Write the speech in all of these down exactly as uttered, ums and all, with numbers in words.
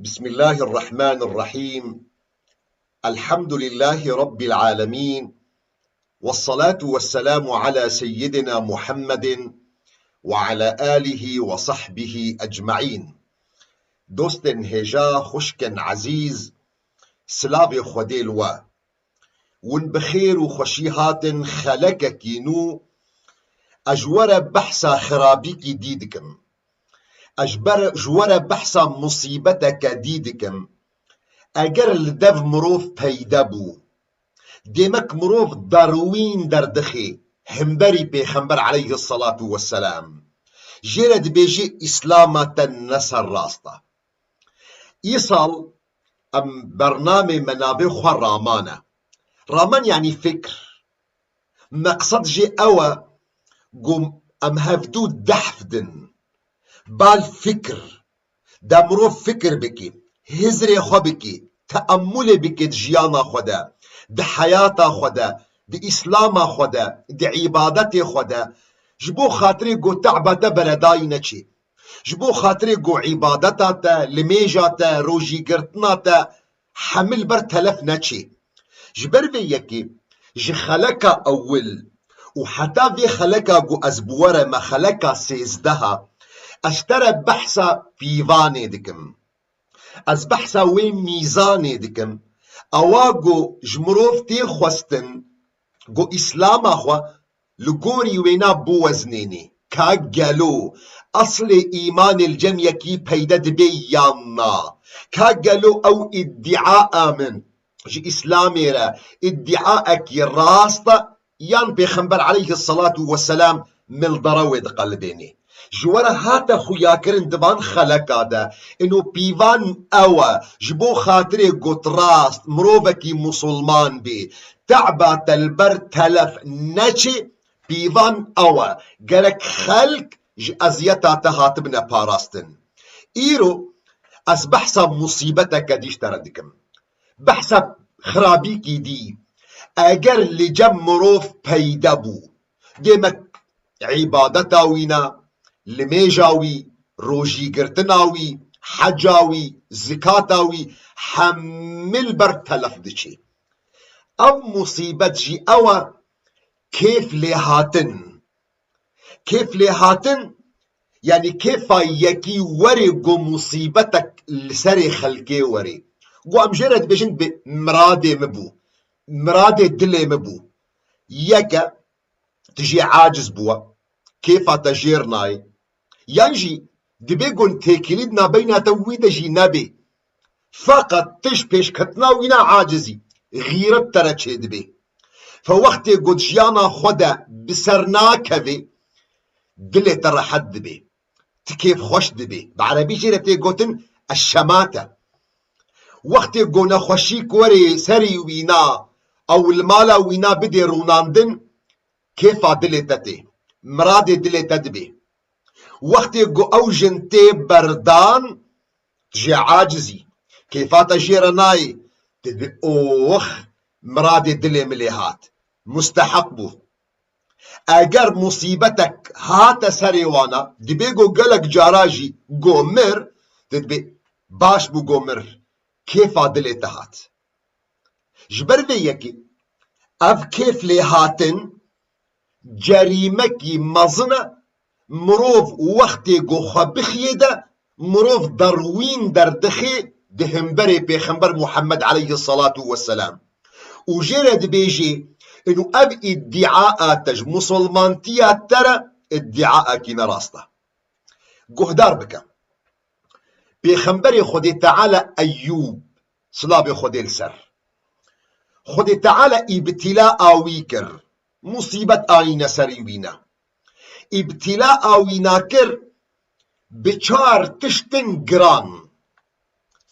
بسم الله الرحمن الرحيم. الحمد لله رب العالمين. والصلاة والسلام على سيدنا محمد وعلى آله وصحبه أجمعين. Dostên hêja, xwişkên ezîz, silavê Xwedê li we. Hûn bi xêr û xweşî hatin xelekekî nû. Ez ji we re behsa xirabîkî dî dikim. Ez ji ber, ji we re behsa musîbeteke dî dikim. Eger li dev mirov peyde bû, demek mirov Darwîn derdixê himberî Pêxember aleyhisselatu vesselam. Jê re dibêjê Îslama te ne ser rast e. Îsal em bernamê me navê xwe Raman e. Raman yanî fikr. Meqsed jê ew e ku em hevdû dehf din. Bal fikr. De mirov fikir bike, hizrê xwe bike, teemulê bike di jiyana xwe de, di heyata xwe de, di Îslama xwe de, di îbadetê xwe de, ji bo xatirê ku te'ba te beredayî neçê. Ji bo xatirê ku îbadeta te, limêja te, rojîgirtina te hemil ber telef neçê. Ji ber vê yekê ji xeleka ewil û heta vê xeleka ku ez bi we re me xeleka sêzdeha, ez ji te re behsa pîvanê dikim. Ez behsa wê mîzanê dikim. Ewa ku ji mirov tê xwestin ku Îslama xwe li gorî wêna biweznênê. Ka gelo eslê îmanê li cem yekî peyde dibe yan na? Ka gelo ew îdîa min ji Îslamê re îdîaekî rast e yan Pêxember aleyhisselatu vesselam mildere wê diqelibênê? Ji we re hate xuyakirin di van xeleka de. Îno pîvan ew e, ji bo xatirê got rast, mirovekî musulman bê, te'ba te li ber telef neçê, pîvan ew e. Gerek xelk ji eziyeta te hatibine parastin. Îro ez behsa musîbeteke dî ji te re dikim. Behsa xirabîkî dî. Eger li cem mirov peyde bû, demek îbadeta wî ne, limêja wî, rojîgirtina wî, heca wî, zikata wî hemil ber telef diçê. Ev musîbet jî ew e, kêf lêhatin. Kêf lêhatin, yanî kêfa yekî werê ku musîbetek li serê xelkê werê. Ku em jê re dibêjin bi miradê min bû, miradê dilê min bû. Yek e, tu jê aciz bûwe, kêfa te jêr nayê. Yan jî dibê ku têkilî di navbeyna te wî de jî nebê. Feqet tu ji pêşketina wî ne acizî, xîret te re çêdibê. Fe wextê ku di jiyana xwe de bi ser nakevê, dilê te rehet dibê. Tu kêfxweş dibê. Bi erebî jê re tê gotin eşşemate. Wextê ku nexweşî ku werê serî wî na, ew li mala wî na bidê rûnandin, kêfa dilê te tê. Miradê dilê te dibê. Wextê ku ew jin tê berdan, tu jê acizî. Kêfa te jê re nayê. Tu dibê, ox, miradê dilê min lê hat. Musteheq bû. Eger musîbetek hate serê wana, dibê ku gelek cara jî ku mir, tu dibê, baş bû ku mir. Kêfa dilê te hat. Ji ber vê yekê ev kêf lê hatin cerîmekî mezin e. Mirov wextê ku xwe bixiyê de, mirov Darwîn derdixê di hemberê Pêxember Muhammed aleyhisselatu vesselam. Û jê re dibêjê, inu ev îdîa te ji musulmantiya te re îdîaekî ne rast e. Guhdar bike. Pêxemberê Xwedê Teala Eyyûb, silavê Xwedê li ser. Xwedê Teala îbtîla a wî kir. Musîbet anîne serî wî ne. Îbtîla a wî nakir bi çar tiştin giran.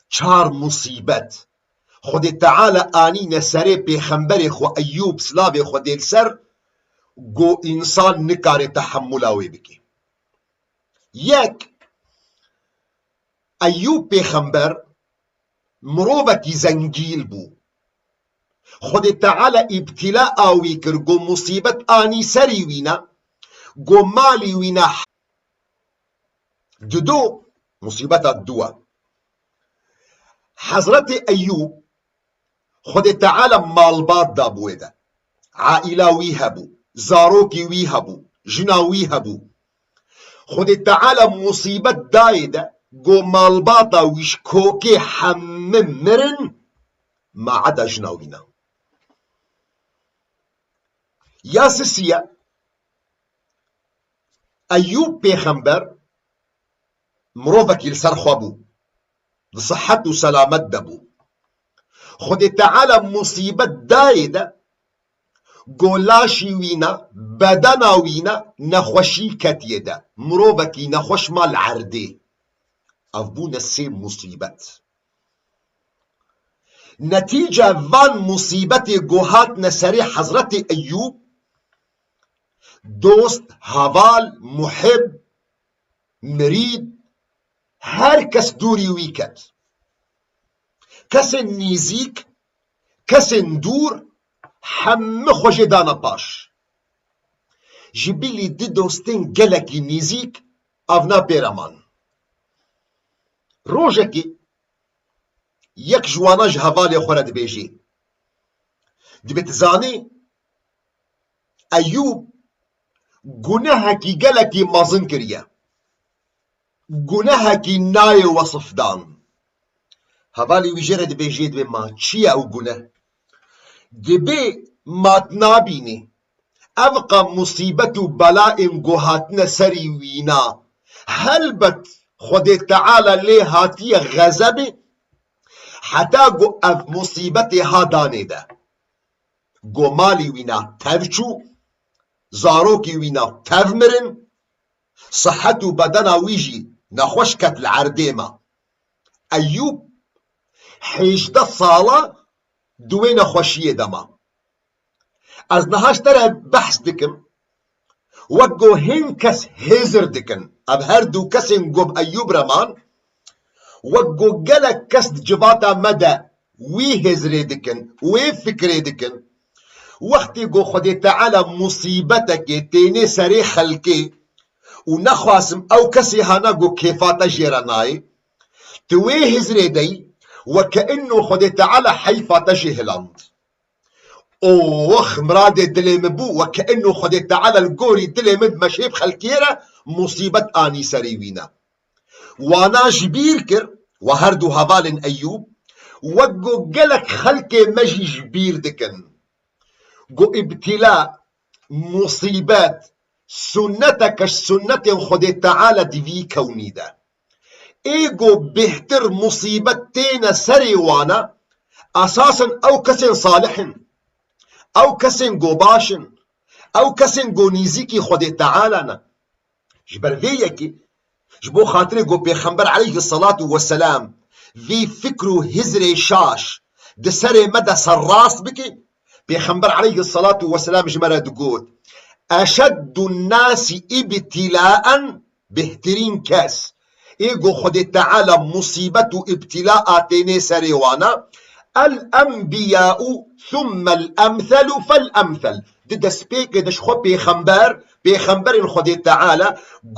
Çar musîbet. Xwedê Teala anîne serê pêxemberê xwe Eyyûb, silavê Xwedê li ser, ku însan nikare tehemula wê bike. Yek, Eyyûb pêxember mirovekî zengîl bû. Xwedê Teala îbtîla a wî kir, ku musîbet anî serî wî ne, ku malî wî ne. Dido, musîbeta diwa. Hezretê Eyûb, Xwedê Teala malbat dabû wê de. Aîla wî hebû, zarokî wî hebû, jina wî hebû. Xwedê Teala musîbet dayê de, go malbata wî ji kokê hemî mirin, ma eda jina wî ne. Ya sisiye, Eyûb pêxember mirovekî li ser xwe bû, di sihet û selamet de bû. Xwedê Teala musîbet dayê de, go laşî wî ne, bedena wî ne, nexweşî ketiye de. Mirovekî nexweş ma li erdê. Ev bûne sê musîbet. Netîce van musîbetê go hatine serê Hezretê Eyûb, dost, heval, muhib, mirîd, her kes dûrî wî ket. Kesên nîzîk, kesên dûr, hemî xwe jê dane paş. Ji bilî di dostên gelekî nîzîk evna pê re man. Rojekê yek ji wana ji hevalê xwe re dibêjê, dibê, tu zanî, Eyûb gunehekî gelekî mezin kiriye. Gunehekî nayê wesifdan. Hevalê wî jê re dibêjê, dibê, ma çi ye ew guneh? Dibê, ma tu nabînî, ev qas musîbet û belayên go hatine serî wîna. Helbet Xwedê Teala lê hatiye xezebê, heta go ev musîbetê ha danê de. Go malî wîna tev çû, zarokî wîna tev mirin, sihet û bedena wî jî nexweş ket li erdê me. Eyûb hêjdeh sala di wê nexweşiyê de ma. Ez niha ji te re behs dikim, wek ku hin kes hêzir dikin. Ev her du kesên ku bi Eyûb re man, wek ku gelek kes di civata me de wî hêzirê dikin, wê fikrê dikin. Wextê ku Xwedê Teala musîbetekê tênê serê xelkê û nexwasim ew kesê hana ku kêfa te jê re nayê, tu wê hizrê de yî, weke inno Xwedê Teala heyfa te jê hiland. Ox, miradê dilê min bû, weke inno Xwedê Teala li gorî dilê min meşê bi xelkê re musîbet anî serê wî ne. Wana ji bîr kir, we her du hevalên Eyûb, wek ku gelek xelkê me jî ji bîr dikin. Ku îbtîla, musîbet, sunneteke ji sunnetên Xwedê Teala di vî kewnî de. Ê ku bêhtir musîbet têne serê wana, esasen ew kesên salih in, ew kesên ku baş in, ew kesên ku nîzîkî Xwedê Teala ne. Ji ber vê yekê, ji bo xatirê ku Pêxember aleyhisselatu vesselam vî fikr û hizrê şaş di serê me de serrast bike, Pêxember aleyhisselatu vesselam ji me re digot, "Eşeddun nasi ibtilaen", bêhtirîn kes, ê ku Xwedê Teala musîbet û îbtîla atênê serê wana, "El enbiya'u thummel emselu fel emsel." Di destpêkê de ji xwe pêxember, pêxemberên Xwedê Teala,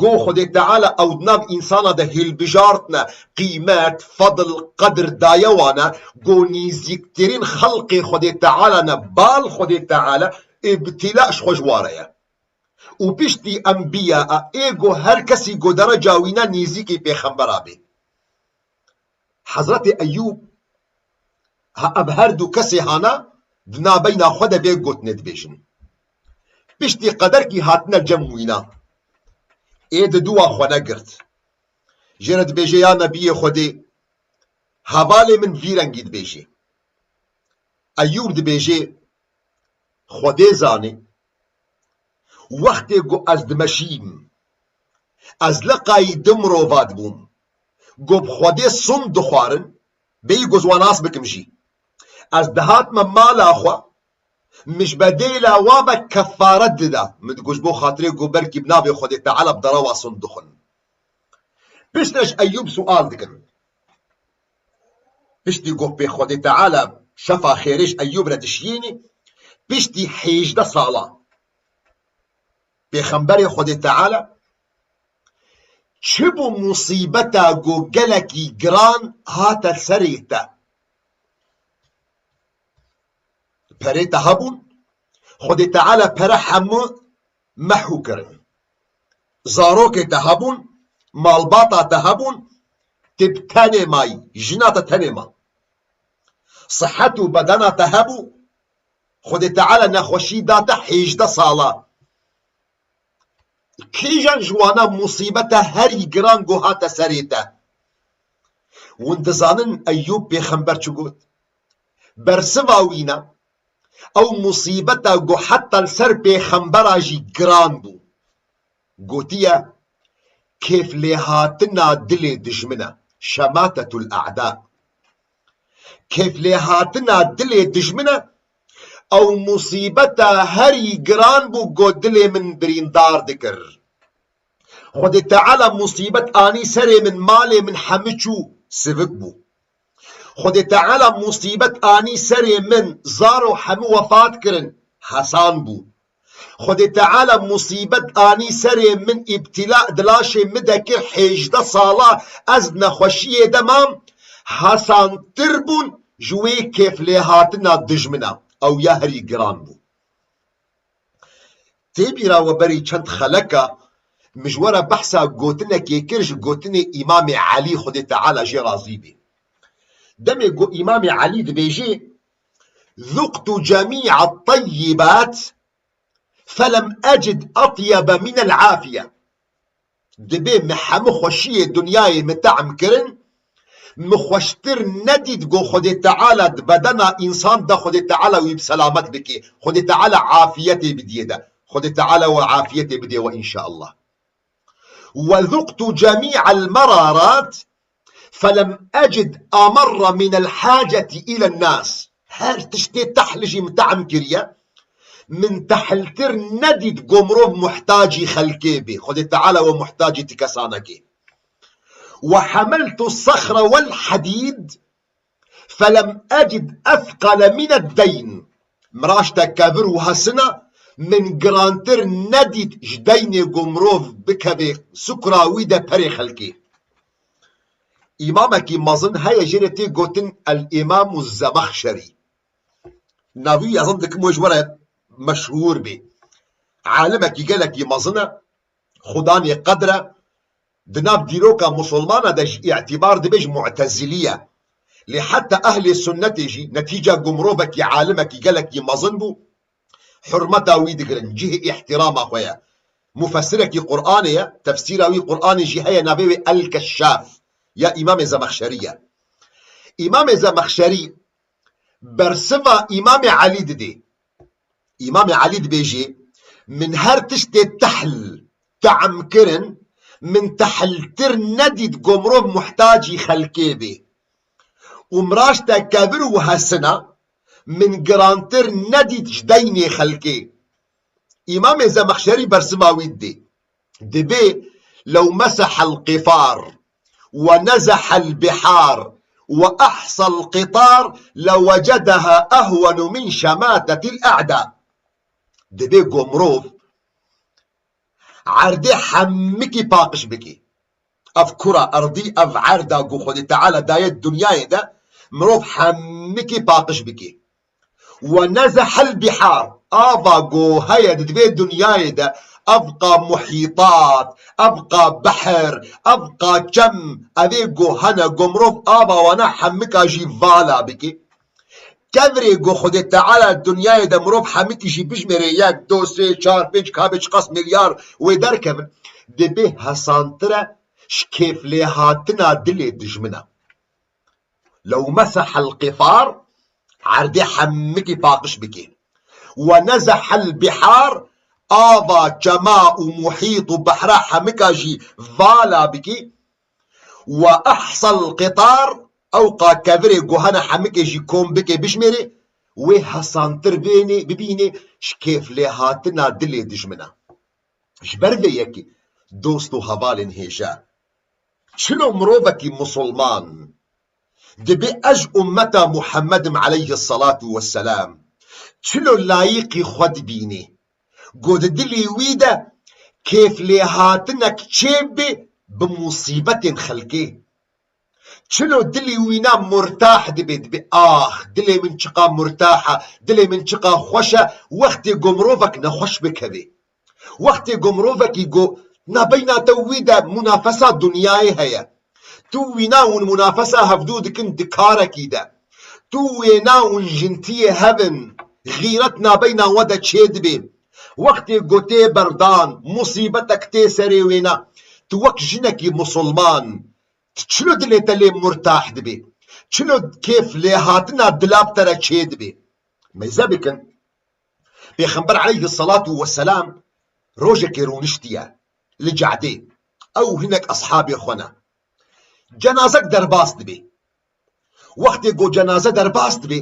ku Xwedê Teala ew di nav însana de hilbijartine, qîmet, fedl, qedir daye wana, ku nîzîktirîn xelqê Xwedê Teala ne, bal Xwedê Teala, îbtîla ji xwe ji wa re ye. Û piştî enbiya a, ê ku her kesî ku dereca wî ne nîzîkî pêxembera bê. Hezretê Eyûb, ha, ev her du kesê hana di nabeyna xwe de vê gotinê dibêjin. Piştî qederkî hatine cem wîna. Ê di dua xwe negirt. Jê re dibêje, ya nebiyê Xwedê, hevalê min vî rengî dibêje. Eyûb dibêje, Xwedê zanê, wextê ku ez dimeşîm, ez leqayî du mirova dibûm, ku bi Xwedê sund dixwarin, bêyî ku ez wan nas bikim jî. Ez dihatime mala xwe, min ji bedêla wa ve kefaret dida. Min digot, ji bo xatirê ku belkî bi navê Xwedê Teala bi derewa sund dixwin. Piştre ji Eyûb sual dikin. Piştî ku pê Xwedê Teala şefa xêrê ji Eyûb re dişiyênî, piştî hêjdeh sala, Pêxemberê Xwedê Teala, çi bû musîbeta ku gelekî giran hate serê te? Perê te hebûn, Xwedê Teala pere hemû mehû kirin. Zarokê te hebûn, malbata te hebûn, tu bi tenê mayî, jina te tenê ma. Sihet û bedena te hebû, Xwedê Teala nexweşî da te hêjdeh sala. Kîjan ji wana musîbeta herî giran ku hate serê te? Hûn dizanin Eyyûb pêxember çi got? Bersiva wî ne, ew musîbeta ku heta li ser pêxembera jî giran bû. Gotiye, kêflêhatina dilê dijmin e, şematetul a'da. Kêflêhatina dilê dijmin e, ew musîbeta herî giran bû ku dilê min birîndar dikir. Xwedê Teala musîbet anî serê min, malê min hemû çû, sivik bû. Xwedê Teala musîbet anî serê min, zaro hemû wefat kirin, hesan bû. Xwedê Teala musîbet anî serê min, îbtîla di laşê min de kir, hêjdeh sala ez nexweşiyê de mam, hesantir bûn ji wê kêflêhatina dijmina. Ew ya herî giran bû. Tê bîra we berî çend xeleka min ji we re behsa gotinekê kir ji gotinê Îmamê Elî, Xwedê Teala jê razî bê. Demê ku Îmamê Elî dibêjê, "Zuqtu cemî'a teyyibat, felem ecid atyebe minel afiye." Dibê min hemû xweşiyê dinyayê min tehm kirin, min xweştir nedît ku Xwedê Teala di bedena însan de Xwedê Teala wî bi selamet bike. Xwedê Teala afiyetê bidiyê de. Xwedê Teala we afiyetê bidê we înşallah. "Ve zuqtu cemî'el merarat, felem ecid amarra minel haceti ilen nas." Her tiştê tehl jî min tehm kiriye. Min tehltir nedît ku mirov muhtacî xelkê bê. Xwedê Teala we muhtacî ti kesanekê. "Ve hemeltu sexre vel hadîd, felem ecid ethqale mined deyn." Min raşte kevir û hesina, min girantir nedît ji deynê ku mirov bikeve sukra wî de perê xelkê. Îmamekî mezin heye, jê re tê gotin El Îmamu Zemexşerî. Navî ez dikim wê ji we re meşhûr bê. Alimekî gelekî mezin e, xudanê qedr e, di nav dîroka musulmana de jî îtîbar dibe ji mu'tezilî ye. Lê heta ehlê sunnetê jî netîca ku mirovekî alimekî gelekî mezin bû, hurmeta wî digirin, cihê îhtîrama xwe ye. Mufessirekî Qur'anê ye, tefsîra wî Qur'anê jî heye, navê wê El-Keşşaf ya Îmamê Zemexşerî ye. Îmamê Zemexşerî bersiva Îmamê Elî didê. Îmamê Elî dibêjê, min her tiştê tehl, tehm kirin, min tehltir nedît ku mirov muhtacî xelkê bê. Û min raşte kevir û hesina, min girantir nedît ji deynê xelkê. Îmamê Zemexşerî bersiva wî didê. Dibê, "Lew mesehel qifar, ve nezehel bihar, ve ahsal qitar, le wecedeha ehwenu min şematetil a'da." Dibê ku mirov erdê hemikî paqij bikî. Ev kura erdî, ev erda ku Xwedê Teala daye dinyayê de, mirov hemikî paqij bikî. "Ve nezehel bihar", ava ku heye di divê dinyayê de, ev qa muhîtat, ev qa behr, ev qa çem, evê ku hene ku mirov ava wana hemika jî vala bike. Kevirê ku Xwedê Teala dinyayê de mirov hemikî jî bijmêre yek, do, sê, çar, pênc, kabê çiqas milyar wê derkevin, dibê hesantir e ji kêflêhatina dilê dijmina. "Lew mesehel qifar", erdê hemikî paqij bikê. "Ve nezehel bihar", ava çema û muhît û behra hemika jî vala bikê. "Ve ahsal qitar", ew qa kevirê ku hene hemikê jî kom bikê bijmêrê, wê hesantir bênê, bibînê ji kêflêhatina dilê dijmina. Ji ber vê yekê, dost û hevalên hêja, çilo mirovekî musulman dibê ez ummeta Muhammed im aleyhisselatu vesselam, çilo layîqî xwe dibînê, ku di dilê wî de kêflêhatinek çêbê bi musîbetên xelkê? Çilo dilî wîna murtah dibe, dibe, "Ax, dilê min çiqa murtah e, dilê min çiqa xweş e", wextê ku mirovek nexweş bikeve. Wextê ku mirovekî ku nabeyna te û wî de munafesa dinyayê heye. Tu wîna hûn munafesa hevdû dikin di karekî de. Tu wêna hûn jintiyê hev in, xîret nabeyna we de çêdibe. Wextê ku tê berdan, musîbetek tê serê wêna, tu wek jinekî musulman, tu çilo dilê te lê murtah dibe? Çilo kêf lêhatina dila bi te re çêdibe? Mêze bikin. Pêxember aleyhisselatu vesselam rojekê rûniştiye li Cadê. Ew hinek eshabê xwe ne. Cenazek derbas dibe. Wextê ku cenaze derbas dibe,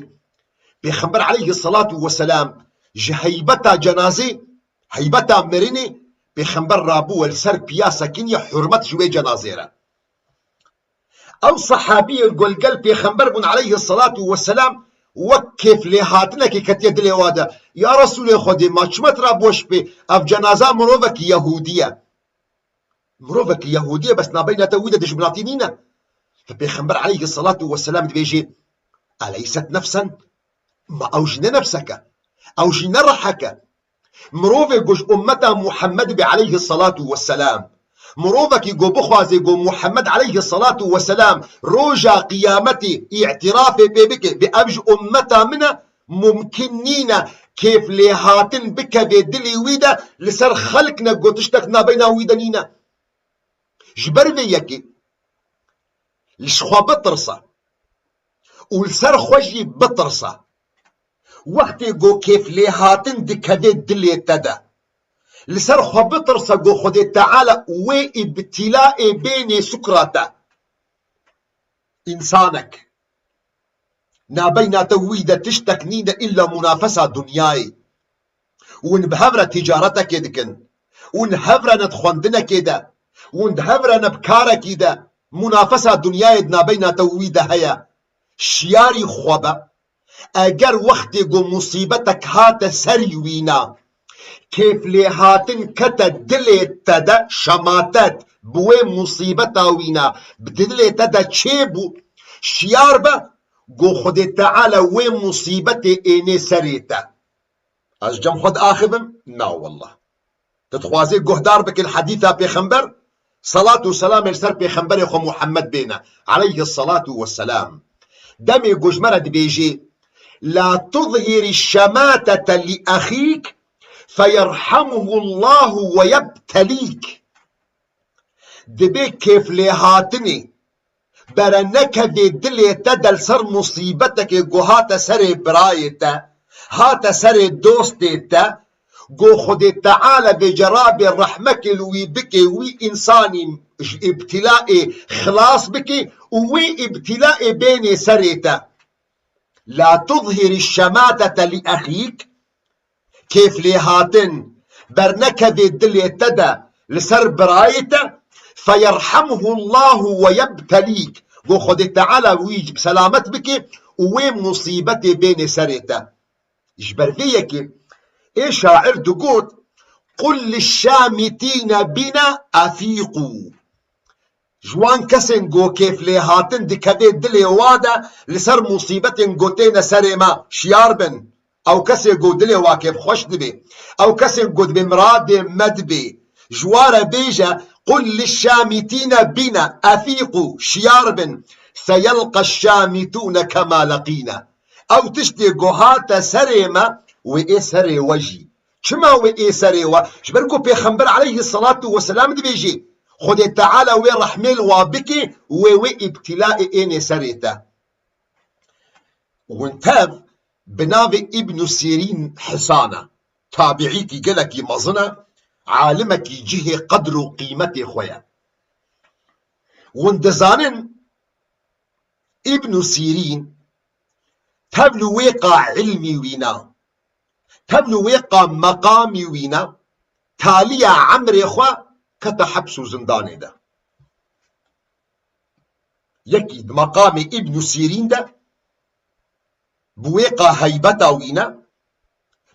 Pêxember aleyhisselatu vesselam ji heybeta cenazê, heybeta mirinê, Pêxember rabû li ser piya sekiniye hurmet ji wê cenazê re. Ew sehabiyên ku li gel Pêxember bûn aleyhisselatu vesselam wek kêflêhatinekê ketiye dilê wa de. Ya Resûlê Xwedê, ma çima tu rabû ji pê? Ev cenaza mirovekî Yehûdî ye. Mirovekî Yehûdî ye, bes nabeyna te wî de dijminatî nîne. Pêxember aleyhisselatu vesselam dibêjê, "Eleyset nefsen?" Ma ew jî ne nefsek e. Ew jî ne rehek e. Mirovê ku ji ummeta Muhammed be aleyhisselatu vesselam, mirovekî ku bixwaze ku Muhammed aleyhisselatu vesselam roja qiyametê îtirafê pê bike, bê ev ji ummeta min e, mumkin nîne kêflêhatin bikeve dilê wî de, li ser xelk ne ku tiştek nabeyna wî de nîne. Ji ber vê yekê li ji xwe bitirse û li ser xwe jî bitirse. Wextê ku kêflêhatin dikeve dilê te de, li ser xwe bitirse ku Xwedê Teala wê îbtîlayê bênê sukra te. Însanek, nabeyna te wî de tiştek nîne îlla munafesa dinyayê. Hûn bi hev re tîcaretekê dikin. Hûn hev re ne di xwendinekê de. Hûn di hev re ne bi karekî de. Munafesa dinyayê di nabeyna te û wî de heye. Şiyarî xwe be. Eger wextê ku musîbetek hate serî wîna, kêflêhatin kete dilê te de, şematet bi wê musîbeta wîna bi dilê te de çêbû, şiyar be ku Xwedê Teala wê musîbetê ênê serê te. Ez cem xwe diaxivim? Na wallah. Tu dixwazî guhdar bike li hedîsa Pêxember? Selat û selamê li ser Pêxemberê xwe Muhammed bêne, aleyhisselatu vesselam. Demê ku ji me re dibêjê, "La tuzhirî şematete li exîk, feyerhamuhu Allahu ve yebtelîk." Dibê kêflêhatinê bere nekevê dilê te de li ser musîbetekê ku hate serê birayê te, hate serê dostê te, ku Xwedê Teala bêje Rabê rehmekê li wî bike, wî însanî ji îbtîlayê xilas bike û wê îbtîlayê bênê serê te. La tuzhirî şematete li exîk, kêflêhatin bernekevê dilê te de li ser birayê te, feyerhemhu Allahu ve yebtelîk, ku Xwedê Teala wî selamet bike û wê musîbetê bênê serê te. Ji ber vê yekê ê şair digot, "Qul lişşamitîne bîne efîqû." Ji wan kesên ku kêflêhatin dikeve dilê wa de li ser musîbetên ku têne serê me, şiyar bin. Ew kesê ku dilê wa kêfxweş dibe, ew kesên ku dibê miradê me dibe, ji wa re bêje, "Qul lişşamitîne bîne efîqû", şiyar bin, "Seyelqe şşamitûne kema leqîne." Ew tiştê ku hate serê me, wê ê serê we jî. Çima wê ê serê we? Ji ber ku Pêxember aleyhisselatu vesselam dibêjê, Xwedê Teala wê rehmê li wa bike, wê wê îbtîlayê ênê serê te. Hûn tev bi navê Îbnû Sîrîn hisane, tabiîkî gelekî mezin e, alimekî cihê qedr û qîmetê xwe ye. Hûn dizanin Îbnû Sîrîn tev li wê qa ilmî wîna, tev li wê qa meqamî wîna, taliya emrê xwe kete heps û zindanê de. Yekî di meqamê Îbnû Sîrîn de, bi wê qa heybeta wîna,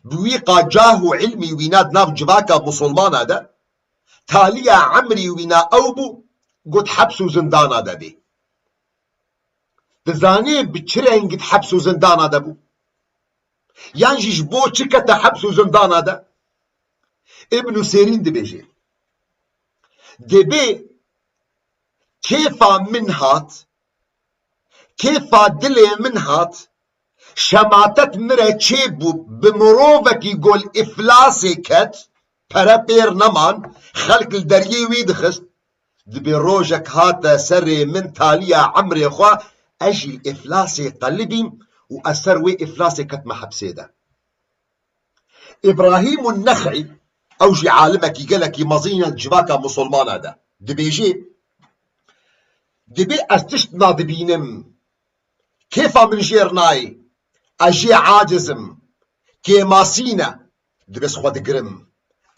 bi wî qa cah û ilmî wîna di nav civaka musulmana de, taliya emrî wîna ew bû, got heps û zindana de bê. Dizanî bi çi rengî di heps û zindana de bû? Yan jî ji bo çi kete heps û zindana de? Îbn Sîrîn dibêje, dibê kêfa min hat, kêfa dilê min hat, şematet min re çêbû, bi mirovekî go li îflasê ket, pere pêr neman, xelk li deriyê wî dixist. Dibê rojek hate serê min taliya emrê xwe, ez jî îflasê qelibîm û ez ser wê îflasê ketime hepsê de. Îbrahîm û Nexî, ew jî alimekî gelekî mezin e civaka musulmana de, dibêjê, dibê ez tişt nadibînim, kêfa min jêr nayê, ez jê aciz im, kêmasîn e, dibê ez xwe digirim,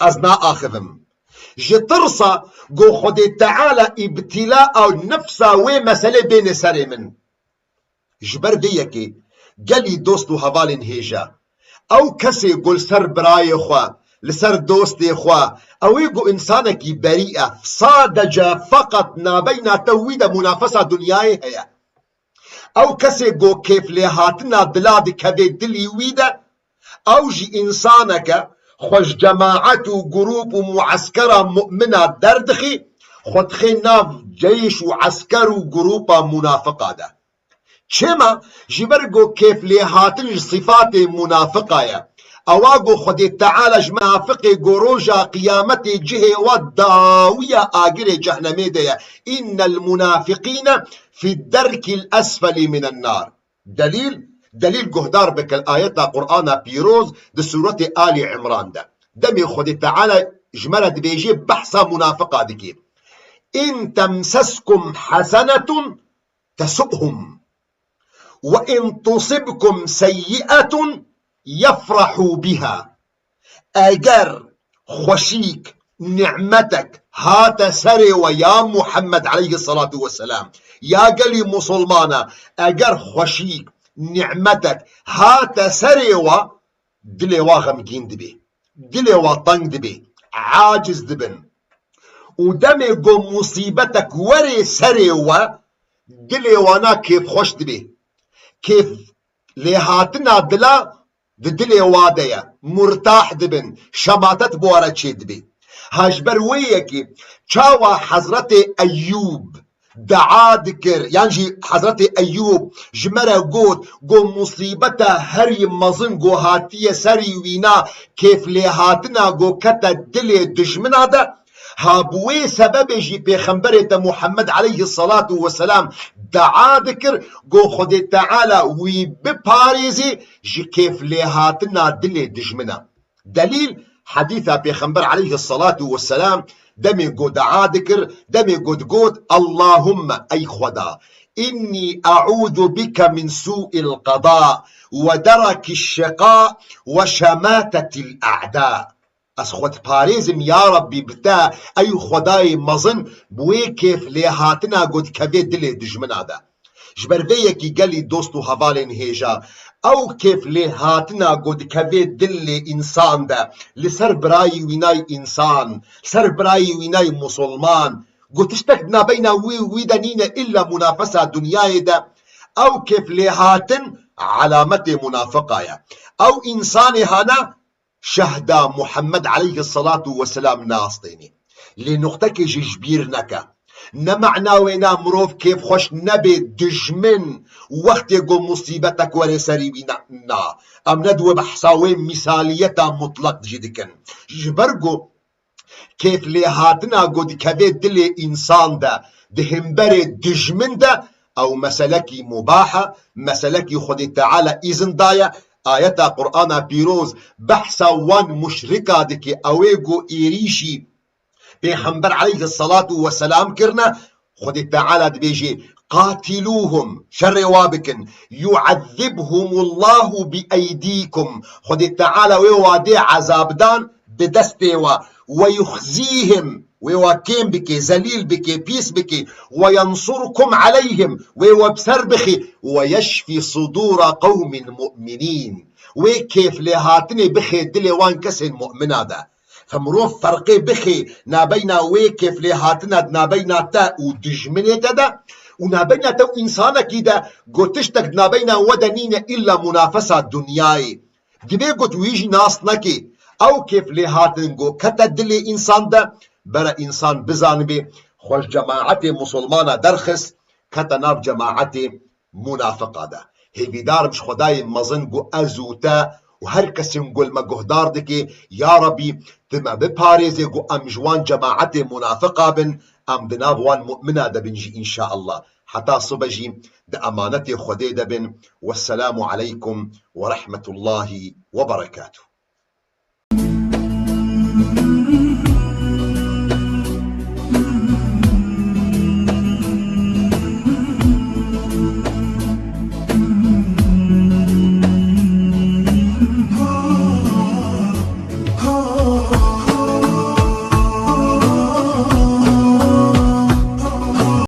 ez naaxivim. Ji tirsa go Xwedê Teala îbtîla ew nifsa wê meselê bêne serê min. Ji ber vê yekê gelî dost û hevalên hêja, ew kesê go li ser birayê xwe, li ser dostê xwe, ew ê go însanekî berî e, sadece feqet nabeyna te û wî de munafesa dinyayê heye. Ew kesê go kêflêhatina dila dikeve dilî wî de, ew jî însanek e, xwe ji cemaet û grûp û mueskera mu'mina derdixî, xwe dixê nav ceyş û esker û grûpa munafiqa de. Çima? Ji ber go kêflêhatin ji sîfatê munafiqa ye. Ewa go Xwedê Teala ji munafiqê go roja qiyametê cihê wa dawiya agirê cehnemê de ye. Înnel munafiqîne fî derkîl esfelî minen nar. Delîl, delîl guhdar bike li ayeta Qur'ana pîroz di sûretê Alî Îmran de. Demê Xwedê Teala ji me re dibêje behsa munafiqa dike. În temseskum hesenetun tesu'hum. Ve in tusibkum seyyi'etun yefrahu biha. Eger xweşîk, ni'metek hate serê we ya Muhammed aleyhissalatu vesselam, ya gelî musulmana, eger xweşîk, ni'metek hate serê we, dilê wa xemgîn dibê, dilê wa teng dibê, aciz dibin. Û demê go musîbetek werê serê we, dilê wana kêfxweş dibê. Kêf lêhatina dila di dilê wa de ye. Murtah dibin, şematet bi wa re çê dibê. Ha ji ber wê yekê çawa Hezretê Eyûb dua dikir, yan jî Hezretê Eyûb ji me re got, got, musîbeta herî mezin ku hatiye serî wîna, kêflêhatina ku kete dilê dijmina de, ha bi wê sebebê jî Pêxemberê te Muhammed aleyhissalatu vesselam dua dikir, got, Xwedê Teala wî biparêzê ji kêflêhatina dilê dijmina. Delîl, hedîsa Pêxember aleyhissalatu vesselam, demê ku dua dikir, demê ku digot, Allahumme, ey Xweda, innî e'ûzu bike min sû'il qeda ve derekî şiqa ve şematetil a'da. Ez xwe diparêzim, ya Rabbî, bi te, ey Xwedayê mezin, bi wê kêflêhatina ku dikeve dilê dijmina de. Ji ber vê yekî gelî dost û hevalên hêja, ew kêflêhatina ku dikeve dilê însan de, li ser birayî wînayî însan, ser birayî wînayî musulman, ku tiştek di nabeyna wî û wî de nîne îlla munafesa dinyayê de, ew kêflêhatin alametê munafiqa ye. Ew însanê hana şehda Muhammed aleyhissalatu vesselam nastênî. Lê nuqtekê jî ji bîr neke. Ne mena wêna mirov kêfxweş nebe, dijmin, wextê ku musîbetek were serî wî, na, na. Em ne di wê behsa wê mîsaliyeta mutlaq jî dikin. Ji ber ku kêflêhatina ku dikeve dilê însan de, di hemberê dijmin de, ew meselekî mubah e, meselekî Xwedê Teala îzin daye. Ayeta Qur'ana pîroz behsa wan muşrika dike, ew ê ku êrîşî Pêxember aleyhissalatu vesselam kirine, Xwedê Teala dibêje, Qatilûhum, şerê wa bikin, yu'ezzibhumullahu bi eydîkum, Xwedê Teala wê wa dê ezabdan bi destê wa, ve yuxzîhim, wê wa kêm bike, zelîl bike, pîs bike, ve yensurkum aleyhim, wê we bi ser bixî, ve yeşfî sudûra qewmin mu'minîn, wê kêflêhatinê bixê dilê wan kesên mu'mina de. Fe mirov ferqê bixê nabeyna wê kêflêhatina di nabeyna te û dijminê te de, Û nabeyna te û însanekî de got tiştek di nabeyna we de nîne îlla munafesa dinyayê. Divê got wî jî nas nekê. Ew kêf lê hatin got kete dilê însan de, bere însan bizanibê xwe ji cemaetê musulmana derxist, kete nav cemaetê munafiqa de. Hêvîdarim ji Xwedayê mezin ku ez û te û her kesên ku li me guhdar dike, ya Rebî, tu me biparêze ku em ji wan cemaetê munafiqa bin, em di nav wan mu'mina de bin jî înşaallah. Heta sibe jî di emanetê Xwedê de bin. Wesselamu aleykum ve rahmetullahi ve berekatuh.